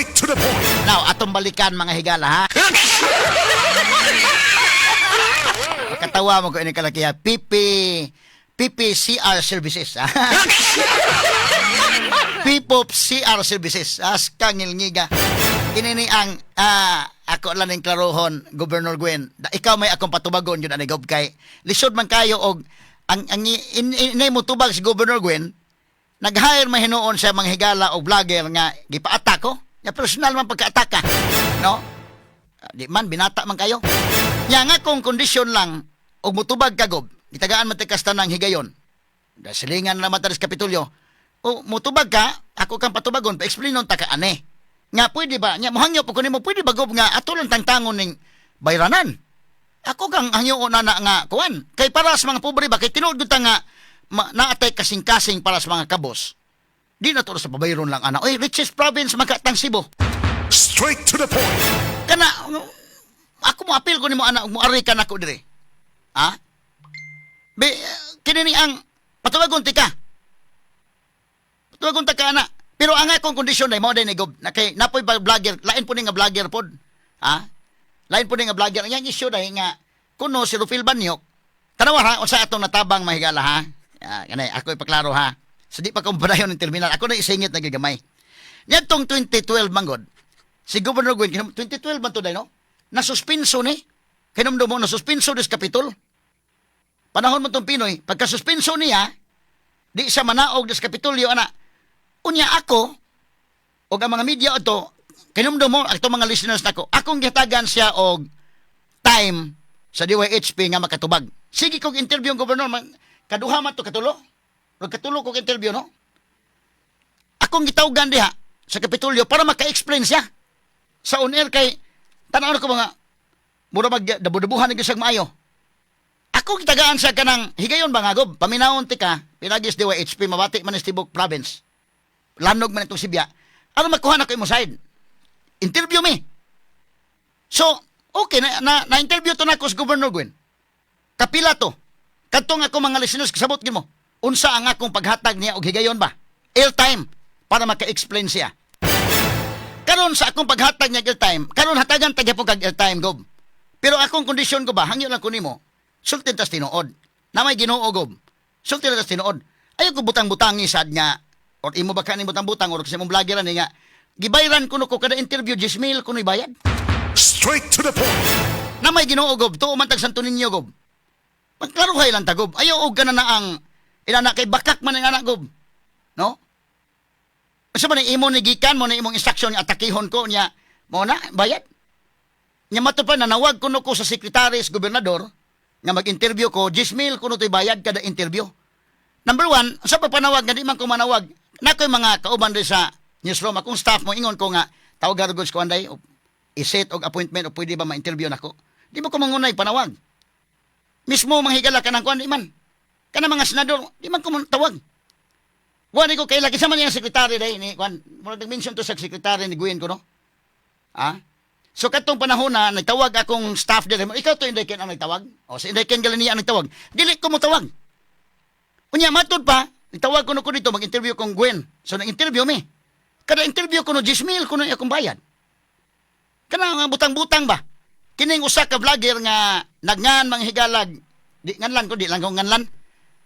Straight to the point. Now, atong balikan, mga higala, ha. Katawa mo ko ini kalakiya. PPCR Services. Ha? Pipop CR Services. As kangilngiga. Kini ni ang ako lang ning klarohon, Governor Gwen. Ikaw may akong patubagon yun ani, Gob, kay lisod man kayo og ang in mo tubag si Governor Gwen. Nag-hire man hinuon siya, mga higala, og vlogger nga gipa-attack ko. Nga personal man pagka-ataka. No? Di man binata man kayo. Nya nga kung kondisyon lang og mutubag ka, Gob, gitagaan man ti ng higayon. Da silingan na man ta sa Kapitolyo. O mutubag ka, ako kang patubagon, pa-explain ta ka ane. Nga pwede ba? Nya mohangyo po ko nimo, pwede ba, Gob, nga ato lang tangtangon ning bayranan? Ako kang hangyo na na nga kuan. Kay para sa mga pobre ba, kay tinuod gyud ta nga naatay kasing-kasing para sa mga kabos. Di na to sa pabayron lang ana. Oy, richest province makatang Cebu. Straight to the point. Kana ako mo apil ko nimo ana, mo ari ka nako dire. Ha? Be kini ni ang patubagon ti ka. Patubagon ta ka ana. Pero ang akong kondisyon ay mao day ni, Gob, na kay napoy ba vlogger, lain po ni nga vlogger pod. Ha? Lain po ni nga vlogger. Ang issue dahil nga kuno si Rufil Banyok. Tanawa ha, unsa atong natabang, mahigala, ha. Ah, kanay ako ipaklaro ha. So di pa kumparayon ng terminal. Ako na isingit na gigamay. Niadtong 2012 manggod, si Governor Gwen, 2012 man to day, no? Nasuspinso ni. Kinumdum mo, nasuspinso des Capitol. Panahon mo tong PNoy, pagkasuspenso niya, di siya manaog des Kapitolyo, ana. Unya ako, og ang mga media ato, kinumdum mo, ato mga listeners nako, akong gihatagan siya og time sa DYHP nga makatubag. Sige kog interview ang gobernador, man, kaduha man to, katulo. Rag katulo kog interview, no? Akong gitawgan diha sa Kapitolyo para maka-explain siya sa on air kay tan-aw ko mga mura mag dabu-dabuhan ni siyang maayo. Ako gitagaan siya kanang higayon ba nga, Gob, paminawon ti ka, pinagis DYHP, mabati man is tibok province. Lanog man itong Sibya. Aron makuha na ko imo side. Interview me. So, okay, na interview to nako sa Governor Gwen. Kapila to. Kadtong ako mga listeners, kasabot gyud mo. Unsa ang akong paghatag niya og higayon ba? Airtime para maka-explain siya. Karon sa akong paghatag niya og airtime, karon hatagan ta gyapon kag airtime, Gob. Pero akong kondisyon ko ba, hangyo lang ko nimo, sultin tas tinuod. Na may Ginoo, Gob. Sultin tas tinuod. Ayaw ko butang-butangi sad nga or imo ba kaning butang-butang or kasi mong vlogger ani nga gibayran kuno ko kada interview 10,000 kuno bayad. Straight to the point. Na may Ginoo, Gob, tuo man tag Santo Niño, Gob. Magklaruhay lang ta, Gob. Ayaw og kana na ang inana kay bakak man ang anak, Gob. No? Sa man ni imo ni gikan mo ni imong instruction nga atakihon ko niya mo na bayad. Nya mato pa nanawag kuno ko sa sekretary sa gobernador nga mag-interview ko, 10,000 kuno to'y bayad kada interview. Number one, sa pagpanawag nga di man ko manawag, nakoy mga kauban rin sa newsroom, akong staff mo ingon ko nga tawag gud ko anday i-set og appointment o pwede ba ma-interview nako. Di mo ko mangunay panawag. Mismo manghigala ka ng kuan di man. Kana mga senador, di man ko tawag. Wa ni ko kaila kinsa man yung sekretary day ni kuan. Murag nag-mention to sa sekretary ni Gwen ko, no. Ah? So katong panahon na nagtawag akong staff dire mo, ikaw to Inday Ken ang nagtawag? O si Inday Ken Galania ang nagtawag. Dili ko mo tawag. Unya matud pa, nagtawag ko no ko dito mag-interview kong Gwen. So nag-interview mi. Kada interview ko no 10,000 kuno akong bayad. Kana nga butang-butang ba? Kining usa ka vlogger nga nagngan mga higalag, di nganlan ko, di lang ko nganlan.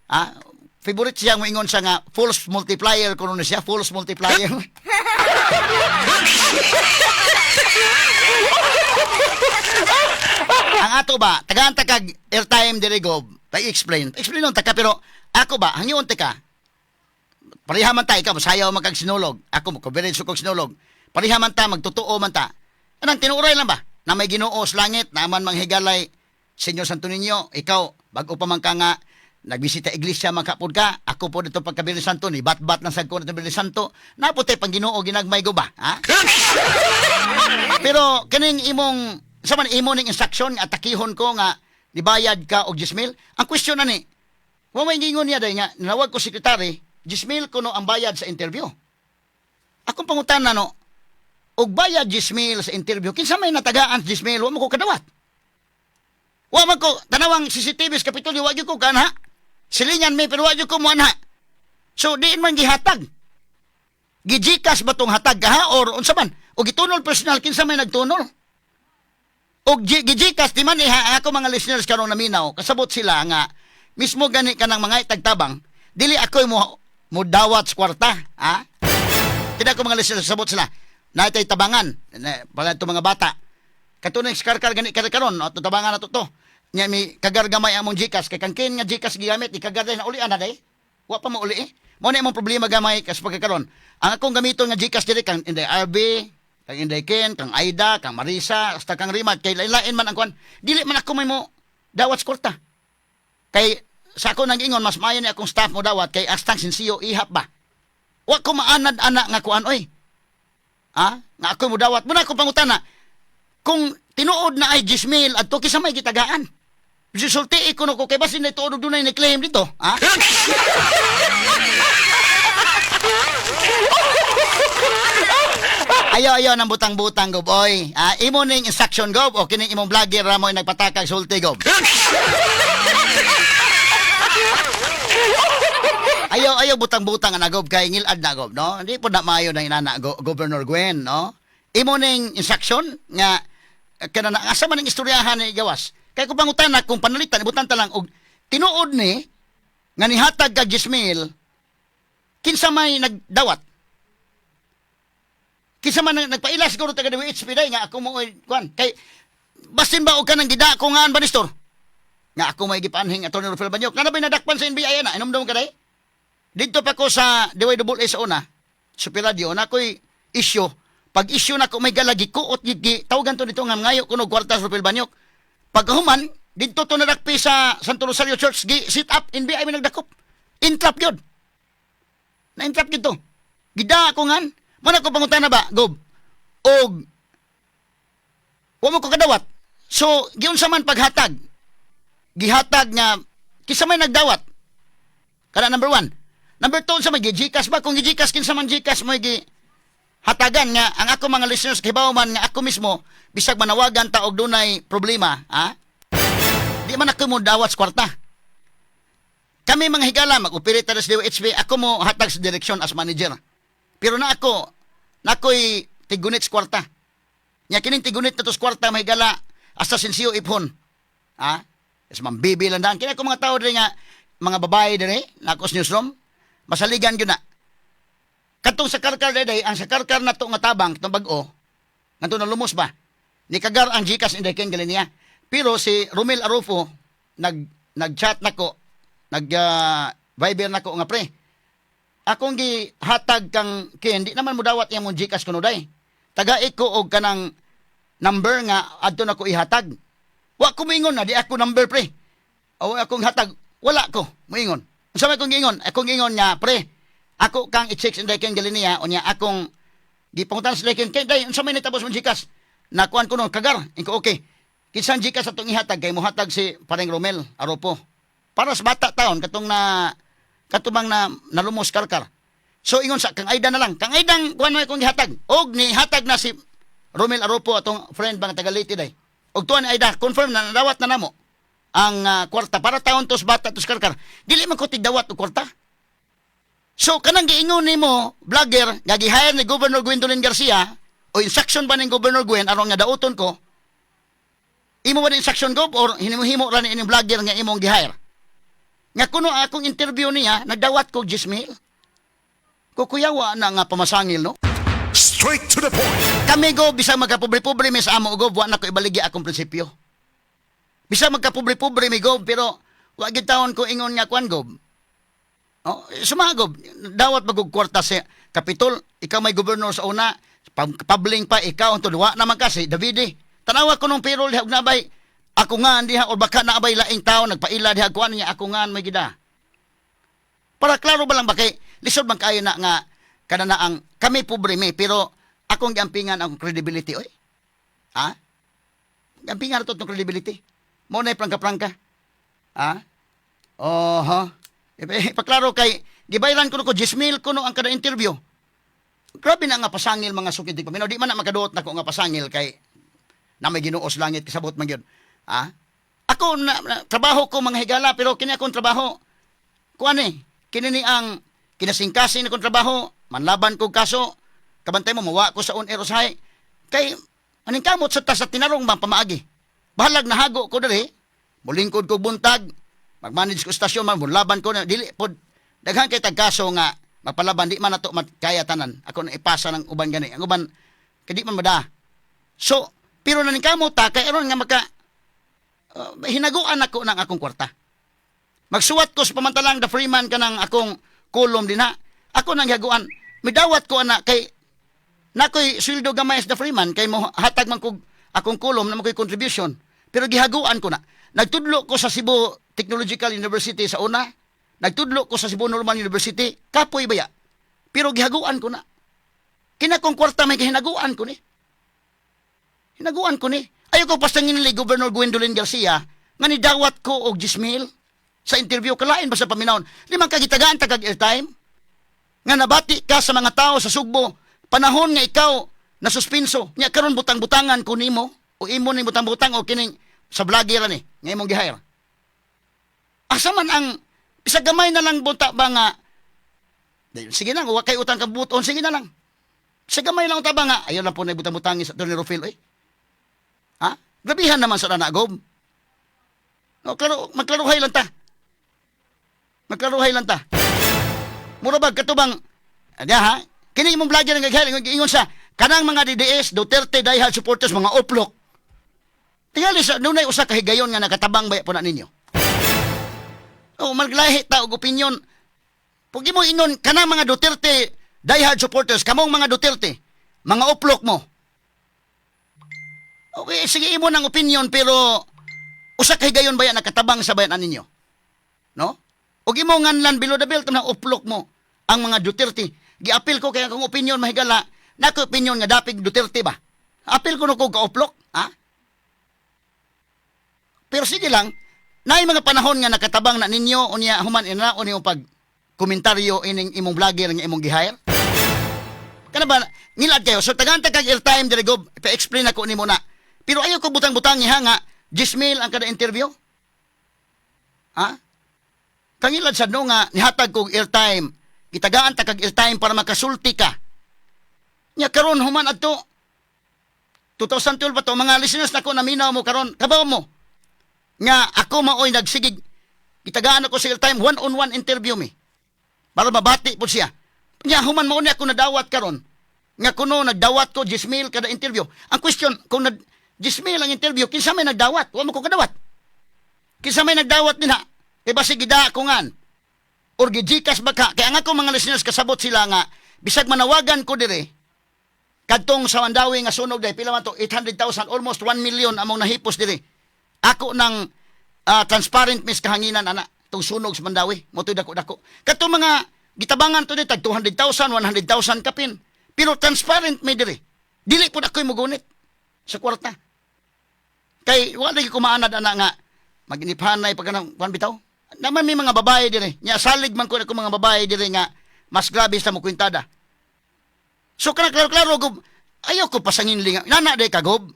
Ah, favorite siya moingon siya nga false multiplier kuno ni siya, false multiplier. Ang ato ba, tagaan ta kag airtime diri, Gob, pa-explain. Explain nun ta ka, pero ako ba, hangyon ta ka. Pareha man ta, ikaw, masayaw man kag sinulog. Ako, mo coverage kog sinulog. Pareha man ta, magtotoo man ta. Anang tinuray lang ba? Na may Ginoo sa langit, na man manghigalay, Senyor Santo Niño, ikaw, bago pa man ka nga, nagbisita iglesia man kapod ka, ako po dito pagka Biyernes Santo, ni bat-bat lang sad ko na Biyernes Santo, naputay pang Ginoo ginagmay ko ba? Ha? Pero kining imong sa man imo ning instruction nga atakihon ko nga nibayad ka og 10,000. Ang question na ni, wa may gingon niya day nga nanawag ko sekretary, 10,000 kuno ang bayad sa interview. Akong pangutana no, og bayad 10,000 sa interview, kinsa may natagaan sa 10,000, wa mo ko kadawat. Wa man ko tanawang CCTV sa Kapitolyo, wa gyud ko kanha. Silingan mi pero wa gyud ko moanha. So diin man gihatag. Gijikas ba tong hatag ka ha or unsa man? O gitunol personal, kinsa may nagtunol? Og gi-GCash di man iha ako mga listeners karong naminaw, kasabot sila nga mismo gani kanang mga itagtabang, dili ako mo mo dawat sa kwarta, ha? Kina ko mga listeners, kasabot sila. Naitay tabangan, na, pala ito mga bata. Katunay sa karkar gani karon, ato tabangan na to to. Nya mi kagar gamay among GCash kay kang kin nga GCash gigamit, ikagar na uli ana day. Wa pa mo uli eh. Mo na imong problema gamay kas pagkakaron. Ang akong gamiton nga GCash diri kang Inday RB, kang Inday Ken, kang Aida, kang Marisa, hasta kang Rimat kay lain-lain man ang kuan. Dili man ako may mo dawat sa kwarta. Kay sa ako nang ingon mas maayo ni akong staff mo dawat kay astang sinsiyo ihap ba. Wa ko maanad ana nga kuan oy. Ha? Nga ako mo dawat. Muna ako pangutana. Kung tinuod na ay 10,000 adto kinsa may gitagaan. Sulti ko no ko kay basin na tuod dunay ni claim dito, ha? Ayo ayo nang butang-butang, gob oy. Ah, imo ning instruction, gob, o kining imong vlogger ra mo nagpatakag sulti, gob. Ayo ayo butang-butang ana, gob, kay ngilad na, gob, no? Hindi po na maayo na inana, Governor Gwen, no? Imo ning instruction nga kana na asa man ang istoryahan ni gawas. Kay kung pangutana kung panalitan ibutan ta lang og tinuod ni nga nihatag kag 10,000, kinsa may nagdawat? Kinsa man nagpaila siguro taga DWHP day nga ako mo oy kuan kay basin ba og kanang gida ko ngaan ba Nestor? Nga ako may gipanhing Attorney Rufil Banyok. Nga na ba'y nadakpan sa NBI na? Inomdom ka day? Dito pa ko sa DYAA sa una, sa Radio, na ako'y issue. Pag issue na ko may galagi ko at gigi, tawagan to dito nga ngayo kuno kwarta sa Rufil Banyok. Pagkahuman, dito to nadakpi sa Santo Rosario Church, gi sit up, NBI may nagdakop. Intrap yun. Na-entrap yun to. Gida ako ngan. Muna ko pangutana ba, Gob? Og, wa mo ko kadawat. So, giunsa man paghatag. Gihatag nga, kinsa may nagdawat. Kada number one. Number two, unsa may gi-GCash ba? Kung gi-GCash, kinsa man GCash mo gi hatagan nga ang ako mga listeners kibaw man nga ako mismo bisag manawagan ta og dunay problema, ha? Di man ako mo dawat sa kwarta. Kami mga higala mag-operate ta sa DOHB, ako mo hatag sa direksyon as manager. Pero na ako, na ako'y tigunit sa kwarta. Nya kining tigunit na to sa kwarta mga higala hasta sinsiyo iphon. Ha? Is mambibi lang daan. Kaya ako mga tao diri nga mga babae diri na ako sa newsroom, masaligan gyud na. Katong sa karkar day, ang sa karkar na to nga tabang, itong bag-o, ngadto na lumos ba? Ni kagar ang GCash Inday Ken niya. Pero si Romel Arufo, nag-chat nako, nag Viber nako nga pre. Akong gihatag kang Ken, di naman mo dawat iyang mong GCash kuno day. Tagai ko og kanang number nga adto nako ihatag. Wa ko moingon na di ako number pre. O akong hatag, wala ko moingon. Unsa may akong giingon? Akong giingon nga pre, ako kang i-check sa Inday Ken Galinia unya akong gipangutan sa Inday Ken, kay day unsa may nitabo sa GCash? Nakuan ko no kagar. Inko okay. Kinsa ang GCash atong ihatag kay mohatag si pareng Romel Aropo. Para sa bata taon katong na katubang na nalumos karkar. So ingon sa kang Aida na lang. Kang Aidang kuan mo akong gihatag. Og nihatag na si Romel Aropo atong friend bang taga Leyte day. Og tuan ni Aida confirm na nadawat na namo ang kwarta para taon tos bata tos karkar. Dili man ko tigdawat og kwarta. So kanang giingon nimo vlogger nga gi-hire ni Governor Gwendolyn Garcia o instruction ba ni Governor Gwen aron nga dauton ko? Imo ba ni instruction, Gob, or hinimo-himo ra ni ining vlogger nga imong gi-hire? Nga kuno akong interview niya nagdawat ko 10,000. Kukuyawa na nga pamasangil, no? Straight to the point. Kami, Gob, bisag magkapobre-pobre mi sa amo, Gob, wa na ko ibaligya akong prinsipyo. Bisag magkapobre-pobre mi, Gob, pero wa gid taon ko ingon nga kuan, Gob. Oh, sumagob, dawat magug kwarta sa Kapitol, ikaw may gobernador sa una, pabling pa ikaw ang tudwa naman kasi Davide. Tanawa ko nung payroll diha og nabay ako nga diha or baka naabay laing tao nagpaila diha kuan niya ako nga may gida. Para klaro ba lang ba kay lisod man kaayo na nga kana na ang kami pobre mi pero akong giampingan ang credibility oy. Ha? Giampingan to itong credibility. Mo na prangka-prangka. Ha? Oho. Paklaro kay gibayran ko ko 10,000 kuno ang kada interview. Grabe na nga pasangil mga sukid paminaw. Di man na makaduot nako nga pasangil kay na may Ginoo sa langit kasabot man gyud. Ha? Ako na, trabaho ko mga higala pero kini akong trabaho kuan eh kini ni ang kinasingkasing akong trabaho manlaban kog kaso kabantay mo mawa ko sa on air usahay. Kay aning kamot sa ta sa tinarong bang pamaagi. Bahalag nahago ko diri, mulingkod ko buntag, mag-manage ko stasyon man, mulaban ko na dili pod daghan kay tag kaso nga magpalaban di man nato kaya tanan. Ako na ipasa ng uban gani. Ang uban kay di man mada. So, pero naningkamot ta kay aron nga maka hinaguan ako ng akong kwarta. Magsuwat ko sa pamantalang The Freeman kanang akong kolom din ha. Ako nang hihaguan. Midawat ko ana kay nakoy sweldo gamay sa The Freeman kay mo hatag man kog akong kolom na mo koy contribution. Pero gihaguan ko na. Nagtudlo ko sa Cebu Technological University sa una. Nagtudlo ko sa Cebu Normal University. Kapoy baya. Pero gihaguan ko na. Kina kong kwarta may gihinaguan ko ni. Hinaguan ko ni. Ayaw ko pasangin ni Governor Gwendolyn Garcia nga nidawat ko og 10,000 sa interview, kalain ba sa paminawon. Limang kagitagaan tagag airtime nga nabati ka sa mga tao sa Sugbo panahon nga ikaw na suspenso nya karon butang-butangan ko nimo o imo ning butang-butang o kining sa vlogger ni nga imong gi-hire. Asa man ang bisag gamay na lang bunta ba nga sige lang, wa kay utang kabuton, sige na lang. Sa gamay lang unta ba nga ayaw lang po na butang-butangi sa Tony Rofil oy. Ha? Grabihan naman sa nanagob. No, klaro, magklaruhay lang ta. Magklaruhay lang ta. Mura ba katubang adya ha? Kini imong vlogger nga gihal ingon sa kanang mga DDS, Duterte diehard supporters, mga uplok. Tingali sa dunay usa ka higayon nga nakatabang ba po na ninyo. Oh, maglahi ta og opinion. Pag imo ingon kanang mga Duterte diehard supporters, kamong mga Duterte, mga uplok mo. Okay, sige, imo ng opinion pero usa ka higayon ba yan nakatabang sa bayan ninyo? No? Og imo nganlan below the belt na uplok mo ang mga Duterte. Giapil ko kay akong opinion mahigala. Nako opinion nga dapig Duterte ba? Apil ko no ko ka-uplok, ha? Pero sige lang, naay mga panahon nga nakatabang na ninyo unya human ina o pag komentaryo ining imong vlogger nga imong gi-hire. Kana ba ngilad kayo? So tagaan ta kag airtime diri go, pa-explain ako nimo na. Pero ayaw ko butang-butang ha nga 10,000 ang kada interview. Ha? Kangilad sad no nga nihatag kog airtime. Gitagaan ta kag airtime para makasulti ka. Nya karon human adto 2012 pa to, mga listeners nako naminaw mo karon, kabaw mo nga ako maoy nagsigig gitagaan ako sa airtime, one on one interview mi para mabati po siya. Nya human mao ni ako nadawat karon nga kuno nagdawat ko 10,000 kada interview. Ang question, kung nag 10,000 ang interview, kinsa may nagdawat? Wa mo ko kadawat. Kinsa may nagdawat dinha? Kay basig gida ko ngan or gi-GCash ba ka? Kay ang ako mga listeners kasabot sila nga bisag manawagan ko dire kadtong sa Mandawi nga sunog dai, pila man to, 800,000, almost 1 million among nahipos dire. Ako nang transparent mis kahanginan ana tong sunog sa Mandawi mo to'y dako-dako. Kadtong mga gitabangan to di tag 200,000, 100,000 kapin, pero transparent may dire. Dili pud ako'y mugunit sa kwarta kay wala lagi kumaanad ana nga maginiphanay pag kanang kuan bitaw. Naman may mga babae dire nya salig man ko na mga babae dire nga mas grabe sa mo kwintada. So kana klaro-klaro gob, ayaw ko pasangin linga. Nana day kagob.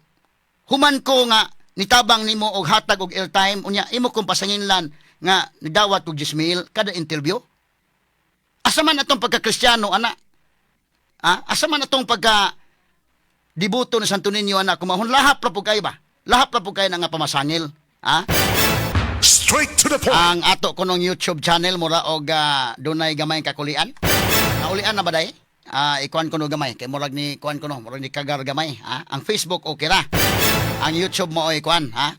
Human ko nga nitabang nimo og hatag og airtime unya imo kong pasanginlan nga nidawat og 10,000 kada interview. Asa man atong pagka-Kristiyano ana? Ha? Asa man atong pagka dibuto ni Santo Niño ana kumahon lahap ra pud kayo ba? Lahap ra pud kayo na nga pamasangil. Ha? Straight to the point. Ang ato kunong YouTube channel mura og dunay gamay kakulian. Naulian na ba day? Ikuan ko no gamay kay murag ni kuan ko no, murag ni kagar gamay, ha? Ang Facebook okay ra. Ang YouTube mo oy kuan, ha?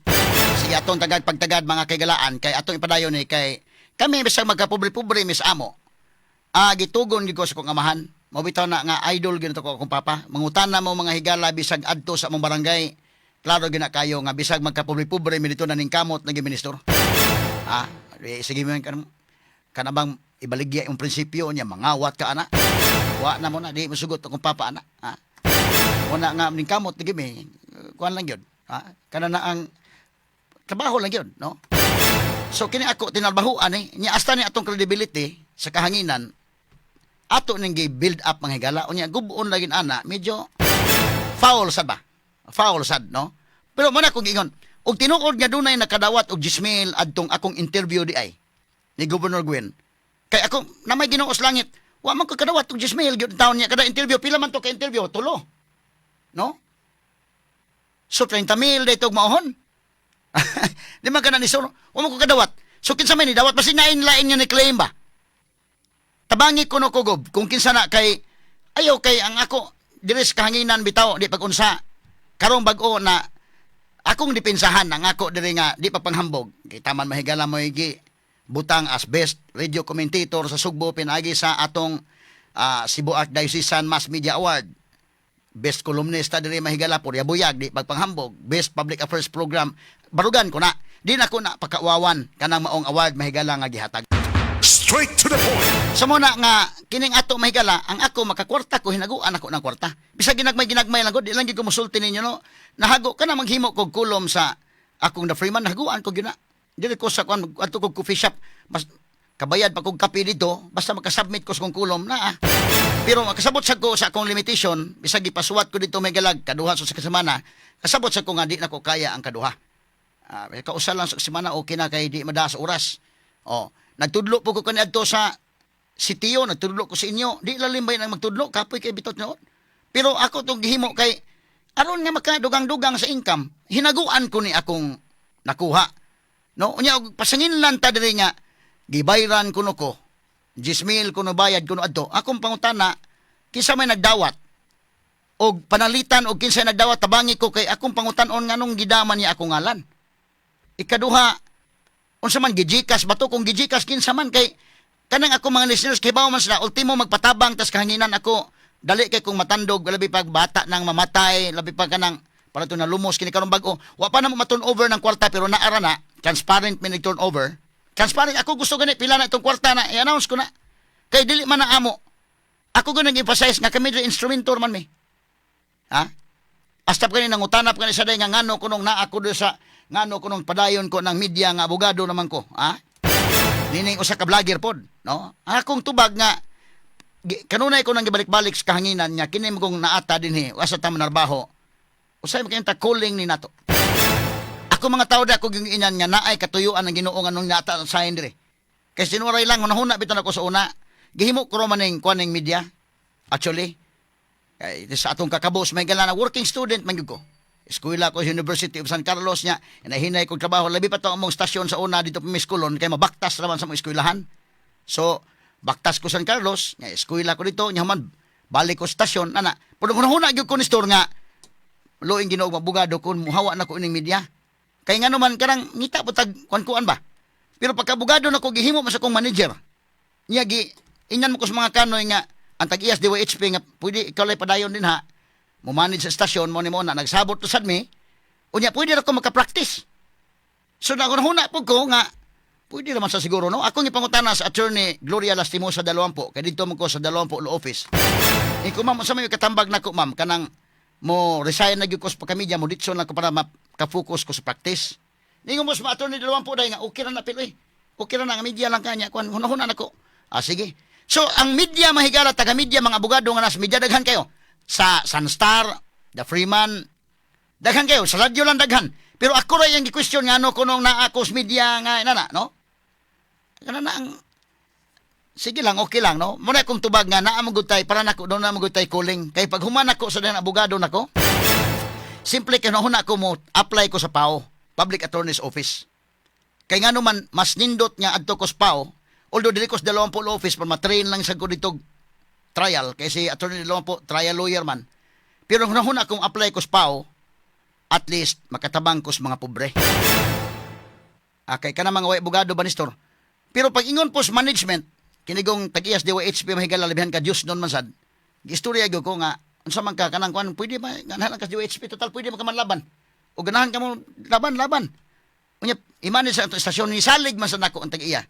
Sige, atong tagad pagtagad mga kaigalaan kay atong ipadayon ni kay kami bisag magkapobre-pobre mis amo. Gitugon gid ko sa kong amahan. Mao bitaw na nga idol gyud ko akong papa. Mangutana mo mga higala bisag adto sa among barangay. Klaro gyud na kayo nga bisag magkapobre-pobre mi dito na ning kamot naging minister. Sige mo kan kanabang ibaligya yung prinsipyo niya mangawat ka ana. Wa na mo na di mosugot akong papa ana. Ha? Wala nga ning kamot lagi mi. Kuan lang gyud. Ha? Kana na ang trabaho lang gyud, no? So kini ako tinarbahuan eh. Nya hasta ni atong credibility sa kahanginan ato ning gi-build up mga higala unya gubon lagi ana medyo foul sad ba, foul sad, no? Pero mo na kung ingon og tinuod nga dunay nakadawat og 10,000 adtong akong interview di ay ni Governor Gwen kay ako na may Ginoo sa langit, wa man ko kadawat og 10,000 gyud taon niya kada interview. Pila man to ka interview? Tulo, no? So 30 mil dito maohon. Di man ka na ni sir. Wa mo ko kadawat. So kinsa may ni dawat, basi nain lain nga ni claim ba? Tabangi ko no kugob kung kinsa na, kay ayo kay ang ako diri sa kahanginan bitaw di pag-unsa karong bag-o na akong depensahan ang ako diri nga di pa panghambog kay taman, mahigala, mo gi butang as best radio commentator sa Sugbo pinaagi sa atong Cebu Archdiocesan Mass Media Award, best columnista diri, mahigala, purya buyag, di pagpanghambog, best public affairs program. Barugan ko na, di na ko na pakawawan kanang maong award, mahigala, nga gihatag. Straight to the point. Sa muna nga kining ato, mahigala, ang ako makakwarta ko, hinaguan ako ng kwarta. Bisag ginagmay ginagmay lang gud, di lang gyud ko musulti ninyo, no. Nahago ka na maghimo kog kulom sa akong The Freeman, nahaguan ko gyud na. Dili ko sa kuan, adto kog coffee shop, mas kabayad pa kog kape dito, basta makasubmit ko sa kong kulom na. Pero makasabot sa ko sa akong limitation, bisag gipasuwat ko dito, may galag kaduha sa semana, kasabot sa ko nga di na ko kaya ang kaduha. Kausa lang sa semana okay na kay di madaas oras. Oh, nagtudlo po ko kaniadto sa sitiyo, nagtudlo ko sa inyo. Di lalim ba nang magtudlo, kapoy kay bitot noon. Pero ako tong gihimo kay aron nga makadugang-dugang sa income, hinaguan ko ni akong nakuha. No, unya og pasanginlan ta diri nga gibayran kuno ko. 10,000 kuno bayad kuno adto. Akong pangutana, kinsa may nagdawat? Og panalitan og kinsa nagdawat, tabangi ko kay akong pangutan-on nganong gidaman niya akong ngalan. Ikaduha, unsa man, gi-GCash ba to? Kung gi-GCash, kinsa man? Kay kanang ako mga listeners kay man sila ultimo magpatabang tas kahanginan ako dali kay kung matandog, labi pag bata nang mamatay, labi pa kanang para to na lumos kini karon bag-o, wa pa na mo ma-turn over ng kwarta, pero naara na transparent mi turn over, transparent. Ako gusto gani pila na itong kwarta na i-announce ko na kay dili man na amo. Ako gani emphasize nga kami diri instrumentor man mi, ha. Hasta pa kani nangutanap kani sa day nga ngano kunong naa ko do sa ngano kunong padayon ko ng media nga abogado naman ko, ha? Nining usa ka vlogger pod, no? Akong tubag nga kanunay ko nang gibalik-balik sa kahanginan nga kini mo kong naata dinhi asa ta manarbaho. Usay man ta calling ni nato. Ako mga tao da ko giingan nga naay katuyuan ng Ginoo nga nung naata sa dire. Kay sinuray lang hunahuna bitan ako sa una. Gihimo ko man ning kuan ning media. Actually, kay sa atong kakabos may gala na working student man gyud ko. Eskwela ko sa University of San Carlos niya, hinahinay kog trabaho, labi pa to among stasyon sa una dito pa Miskulon kay mabaktas raman sa mong eskwelahan. So, baktas ko San Carlos, nga eskwela ko dito, nya man balik ko stasyon ana. Pero hunahuna gyud ko ni store nga luoy Ginoo, abogado kun muhawa na ko ining media. Kay ngano man kanang ngita po tag kuan-kuan ba. Pero pagka abogado na ko, gihimo man sa kong manager. Niya gi ingan mo ko sa mga kanoy nga ang tag-iyas DYHP nga pwede ikaw lay padayon din ha. Mo manage sa stasyon mo ni mo na nagsabot to sad mi. Unya pwede ra ko maka-practice. So nagunahuna po ko nga pwede naman sa siguro, no. Ako gipangutana sa Attorney Gloria Lastimosa 20 kay didto mo ko sa 20 law office. Iko, "Ma'am, unsa may katambag nako, ma'am, kanang mo resign na gyud ko sa pagka-media, mo ditso na ko para maka-focus ko sa practice?" Ningon mo sa Attorney 20 dahil nga okay ra na pilo eh. Okay ra na nga media lang kanya kuan, hunahuna nako. Ah, sige. So ang media, mahigala, taga media, mga abogado nga nasa media, daghan kayo. Sa Sunstar, The Freeman, daghan kayo sa radyo lang daghan. Pero ako ra yung gi-question nga ano kunong naa ako sa media nga inana, no? Kana na ang sige lang, okay lang, no? Muna akong tubag nga naa mo gud tay para nako doon na mo gud tay calling. Kay pag human ako sa dahang abogado nako, simple kay huna ko mo apply ko sa PAO, Public Attorney's Office. Kay nga naman mas nindot nga adto ko sa PAO, although dili ko sa 20 office pa ma-train lang sa ko dito trial kay si Attorney 20 trial lawyer man. Pero hunahuna akong apply ko sa PAO, at least makatabang ko sa mga pobre. Ah, kay kana mga way abogado ba, Nestor? Pero pag ingon po sa management, kinigong tag-iyas DYHP, mahigala, labihan ka Diyos noon man sad. Gistorya gyud ko nga unsa man ka kanang kuan, pwede ba ganahan ka sa DYHP, total pwede man ka man laban. O ganahan ka mo laban laban. Unya i-manage sa atong istasyon ni salig man sa nako ang tag-iya.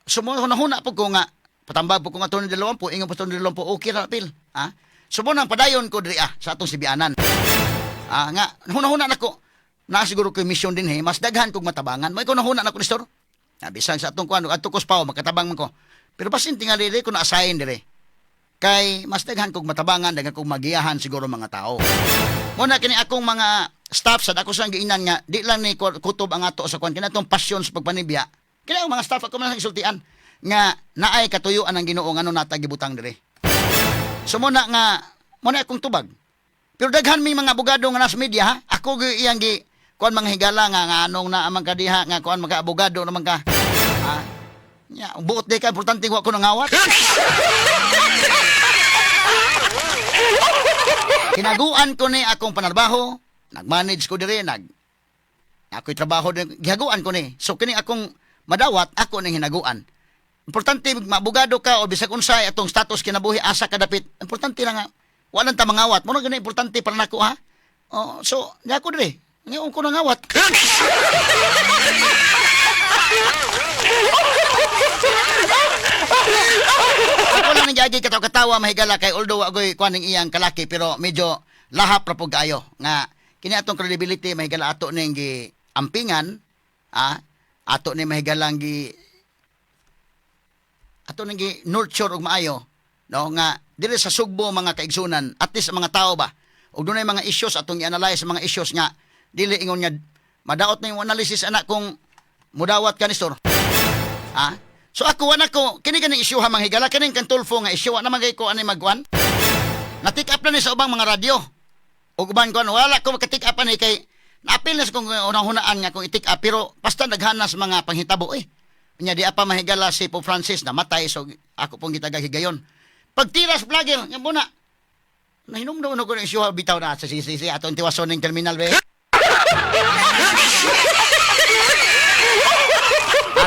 So mo hunahuna po ko nga patambag po ko nga Attorney 20, ingon po Attorney 20, okay ra pil. Ha? So mo nang padayon ko diri sa atong Sibianan. Ah, nga hunahuna nako na siguro ko mission din eh, mas daghan kog matabangan. May ko nahuna nako, Nestor. Ah, bisan sa atong kuan adto ko sa PAO makatabang man ko. Pero basin tingali diri ko na assign dire. Kay mas daghan kog matabangan, daghan kog magiyahan siguro mga tao. Muna kini akong mga staff sad ako sang giinan nga di lang ni kutob ang ato sa kuan kini atong passion sa pagpanibya. Kini ang mga staff ako man lang isultian nga naay katuyuan ang Ginoo ngano nata gibutang dire. So muna nga muna akong tubag. Pero daghan may mga abogado nga nasa media ha. Ako gyud iyang gi kuan, mga higala, nga anong na man ka diha nga kuan, mga abogado naman ka. Ha? Nya, buot di ka, importante wa ko nangawat. Hinaguan ko ni akong panarbaho, nag-manage ko diri, ako'y trabaho din, gihaguan ko ni. So kini akong madawat, ako ning hinaguan. Importante maabogado ka o bisag unsay atong status kinabuhi, asa ka dapit. Importante lang nga wala ta mangawat. Mo na gani importante para nako, ha. Oh, so nya ko diri. Ngayon ko nangawat. Ako lang nang giagi katawa-katawa, mahigala, kay although agoy kuan ning iyang kalaki, pero medyo lahap ra pug kaayo nga kini atong credibility, mahigala, ato ning gi ampingan, ah, ato ni, mahigalang, gi ato ning gi nurture og maayo, no, nga diri sa Sugbo, mga kaigsunan, at least ang mga tao ba og dunay mga issues, atong i-analyze ang mga issues nga dili ingon nga madaot na yung analysis ana kung mudawat ka ni store. Ha? So ako, wala ko kini ganing issue ha, mga higala, kining kang Tulfo nga issue, wa naman kay ko ani magwan. Na-take up na ni sa ubang mga radyo. Ug uban kuan, wala ko maka-take up ani kay naapil na sa kong unang-hunaan nga kung i-take up, pero basta naghanas mga panghitabo eh. Nya di apa, mahigala, si Pope Francis namatay, so ako pong gitagag higayon. Pagtira sa vlogger nga muna. Nahinumdum na ko ng issue bitaw na sa sisi atong tiwason ning terminal be.